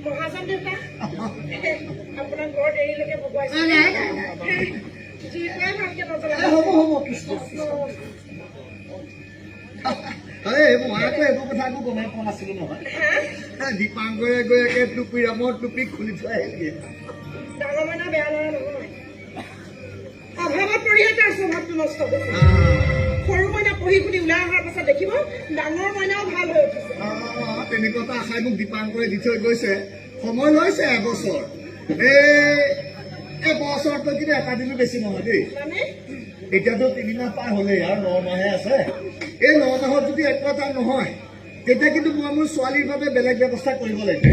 মহাজন দেউতা, আপোনাক বৰ দেৰিলৈকে ভগোৱাইছে। জুইকুৰাই ভালকে নজ্বলাব। হ'ব হ'ব, কৃষ্ণ। মই আকৌ এইবোৰ কথা একো গমেই পোৱা নাছিলো নহয়। দীপাংকৰে গৈ একে টুপিৰামৰ টুপি খুলি থৈ আহিলগে। ডাঙৰ মইনা বেয়া ল'ৰা নহয়, অভাৱত পৰিহে তাৰ স্বভাৱটো নষ্ট হৈছে। সৰু মইনা পঢ়ি শুনি ওলাই অহাৰ পাছত দেখিব ডাঙৰ মইনাও ভাল হৈ উঠিছে। তেনেকুৱা এটা আশাই মোক দীপাংকৰে দি থৈ গৈছে। সময় লৈছে এবছৰ। এই এবছৰতকৈ কিন্তু এটা দিনো বেছি নহয় দেই। এতিয়াতো 3 মাহ পাৰ হ'লেই আৰু 9 মাহে আছে। এই 9 মাহত যদি একো এটা নহয়, তেতিয়া কিন্তু মই মোৰ ছোৱালীৰ বাবে বেলেগ ব্যৱস্থা কৰিব লাগিব।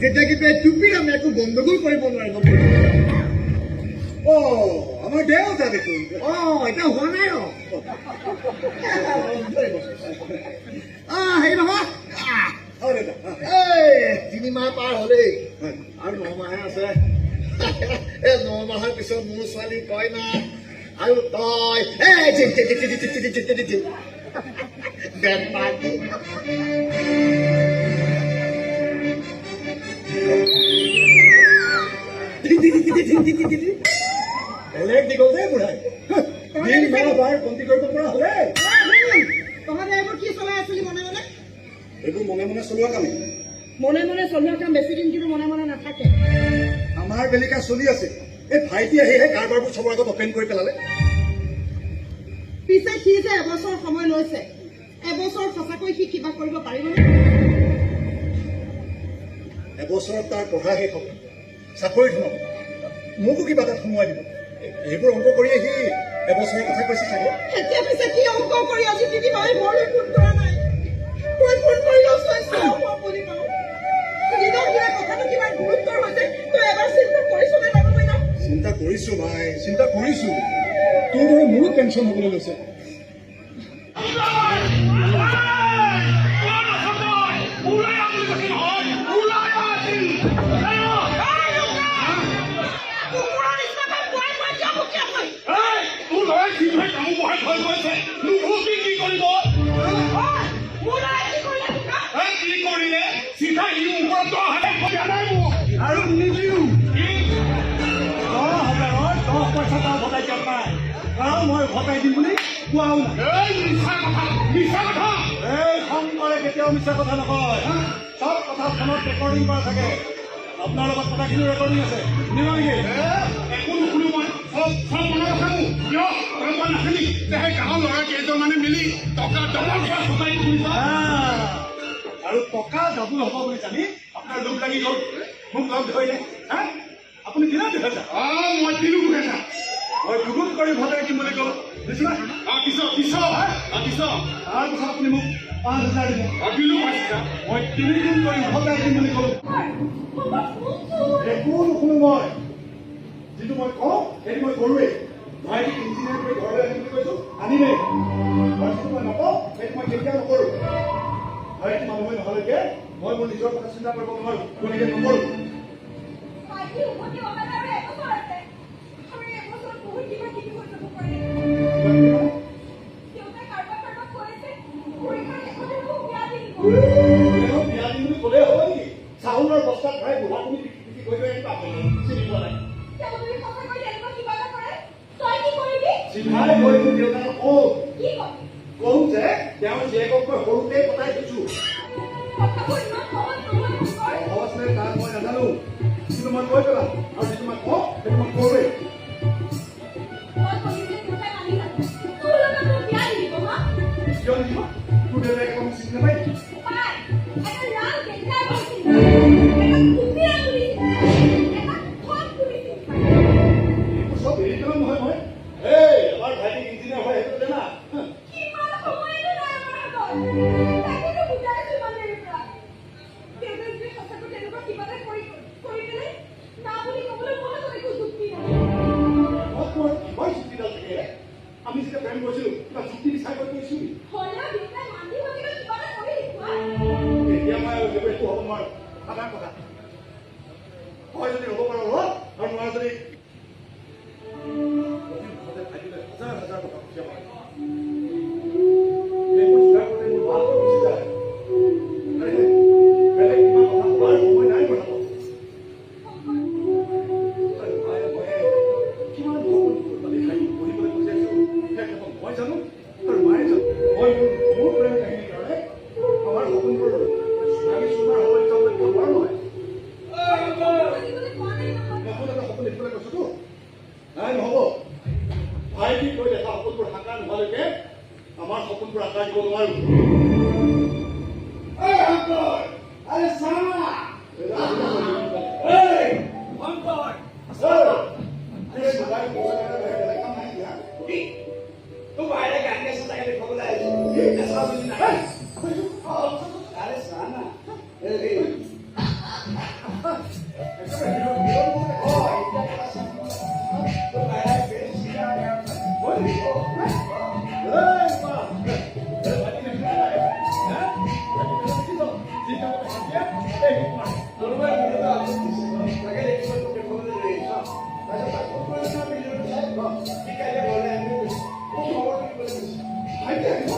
তেতিয়া কিন্তু এই টুপিৰ আমি একো গণ্ডগোল কৰিব নোৱাৰিব। অ আমাৰ দেউতা দেখোন। অ এতিয়া হোৱা নাই। অ হেৰি নহয়, এই 3 মাহ পাৰ হ'লেই আৰু 9 মাহে আছে। এই 9 মাহৰ পিছত মোৰ ছোৱালী কইনা আৰু তই বেলেগ দীঘল দেই বুঢ়াই। বন্দী কৰিব পৰা হ'লে তহঁতে এইবোৰ কি চলাই আছিলি মনে মনে? এইবোৰ মনে মনে চলোৱা কাম। মনে মনে চলোৱা কাম বেছি দিন কিন্তু মনে মনে নাথাকে। আমাৰ বেলিকা চলি আছে। এই ভাইটি আহিহে কাৰবাৰবোৰ চবৰ আগত অপেন কৰি পেলালে। পিছে সি যে এবছৰ সময় লৈছে, এবছৰ সঁচাকৈ সি কিবা কৰিব পাৰিবনে? এবছৰত তাৰ পঢ়া শেষ হ'ব, চাকৰিত সোমাব, মোকো কিবা এটাত সোমোৱাই দিব। এইবোৰ অংক কৰিয়ে সি এবছৰৰ কথা কৈছে চাগে। এতিয়া পিছে কি অংক কৰি আজি 3 মাহে ঘৰলৈ ফোন কৰা নাই? তই ফোন কৰিলেও বুলি পাওঁ। দিনক দিনে কথাটো কিমান গুৰুত্বৰ হৈছে তই এবাৰ চিন্তা কৰিছনে ডাঙৰ মইনা? চিন্তা কৰিছো ভাই, চিন্তা কৰিছো। তোৰ দৰে মোৰো টেনশ্যন হ'বলৈ লৈছে। আৰু নিদিও। 10 হাজাৰৰ 10 পইচা তাৰ ভগাই দিয়া নাই, কাৰণ মই ভগাই দিম বুলি কোৱাও নাই। এই শংকৰে কেতিয়াও মিছা কথা নকয়। চব কথা ফোনত ৰেকৰ্ডিং কৰা থাকে। আপোনাৰ লগত কথাখিনিও ৰেকৰ্ডিং আছে। শুনিব নেকি? একো নুশুনো মই, চব চব মনত আছে মোৰ। কিয় তই কোৱা নাছিলি যে সেই গাঁৱৰ ল'ৰা কেইজনমানে মিলি টকা ডবল কৰা চপাই দিম? আৰু টকা ডাবুল হ'ব বুলি জানি আপোনাৰ লোভ লাগি গ'ল, মোক লগ ধৰিলে। হা, আপুনি দিলে 2000? অ মই দিলো 2000। মই দুগুণ কৰি ভগাই দিম বুলি ক'লো, দিছো না? দিছ। তাৰপিছত আপুনি মোক 5000 দিলে। দিলো 5000। মই 3 গুণ কৰি ভগাই দিম বুলি ক'লো। একো নুশুনো মই, যিটো মই কওঁ সেইটো মই কৰোৱেই। ভাইটিক ইঞ্জিনিয়াৰ কৰি ঘৰলৈ আনিম বুলি কৈছো, আনিমেই। আৰু যিটো মই নকওঁ সেইটো মই কেতিয়াও নকৰোঁ। ভাইটি মানুহে নহ'লেকে মই মোৰ নিজৰ কথা চিন্তা কৰিব নোৱাৰো, গতিকে নকৰোঁ। বিয়া দিম বুলি ক'লেই হ'ব নেকি? চাউলৰ বস্তাত ভৰাই বুঢ়া তুমি বিক্ৰী কৰি থৈ আনিবা, চিনি পোৱা নাই। চিধাই গৈ মোৰ দেউতাকক কওঁ, কওঁ যে তেওঁৰ জীয়েকক মই সৰুতে পতাই থৈছো। সহজ নে তাক মই নাজানো, কিন্তু মই কৈ পেলাম। আৰু যিটো মই কওঁ সেইটো মই কৰোৱেই। কিয় নিদিব? তোৰ দেউতাকে মোক চিনি নাপায় নেকি? চব এৰি পেলাম নহয় মই। এই আমাৰ ভাইটি ইঞ্জিনিয়াৰ হয়, সেইটো জানা? আমি যেতিয়া প্ৰেম কৰিছিলো কিবা যুক্তি বিচাৰ কৰি কৰিছো। এতিয়া মই আৰু সেইবোৰ একো হ'ব নোৱাৰো। সাধাৰণ কথা, তই যদি ৰ'ব পাৰ ৰ, আৰু নোৱাৰা যদি হাজাৰ হাজাৰ টকা পঠিয়াব। সেইবোৰ যোগাৰ কৰোঁতে মোৰ ভাল। নোৱাৰো। আৰে চা। এই, শংকৰ! কি? তোৰ বাহিৰে গান গাইছে তাকে দেখুৱাবলৈ আহিছো। নাচাওঁ বুলি নাই। আৰে চা না। এই, অ, এতিয়া এটা চা। তোৰ বাহিৰে বেছ চিধা গান গাইছে। হয় নেকি? অ, এই মা, কোনোবাই ভিডিঅ'টো আপলোড দিছে। তাকে দেখিব, তোক দেখুৱাবলৈ লৈ আহিছো। তাৰপিছত তাক ফোন কৰিলো নহয় ভিডিঅ'টো চাই। সি কাইলৈ ঘৰলৈ আহিম বুলি কৈছে। মোক খবৰটো দিবলৈ কৈছে। ভাইটি আহিব?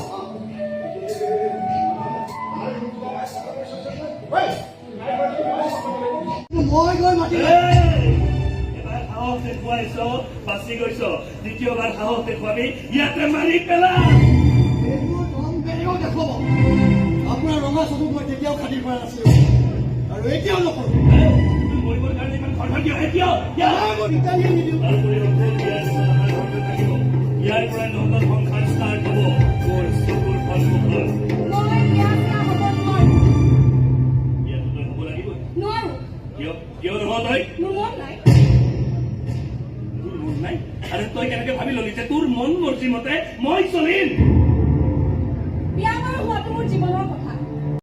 মই গৈ মাতিম। এই, এবাৰ সাহস দেখুৱাইছ, বাচি গৈছ। দ্বিতীয়বাৰ সাহস দেখুৱাবি, ইয়াতে মাৰি পেলা। এইবোৰ ধন বেলেগেও দেখুৱাব। আপোনাৰ ৰঙা চকুত মই কেতিয়াও খাতিৰ কৰা নাছিলো আৰু এতিয়াও নকৰোঁ। এই, তোৰ মৰিবৰ কাৰণে ইমান খৰধৰ কিয়? হে, কিয় কিয়? নাই, মই ৰিটাৰ্ণহে নিদিওঁ। তাৰোপৰি অন্তত বিয়াৰ পিছত আমাৰ ঘৰটো থাকিব। ইয়াৰ পৰাই নতুন সংসাৰ ষ্টাৰ্ট হ'ব মোৰ চকুৰ সন্মুখত। মই বিয়া চিয়া হ'ব নোৱাৰো। বিয়াটো তই হ'ব লাগিবই। নোৱাৰো। কিয়, কিয় নহয় তই? মোৰ মন নাই। তোৰ মন নাই? আৰু তই কেনেকে ভাবি ললি যে তোৰ মন মৰ্জি মতে মই চলিম? বিয়া বাৰু হোৱাটো মোৰ জীৱনৰ কথা।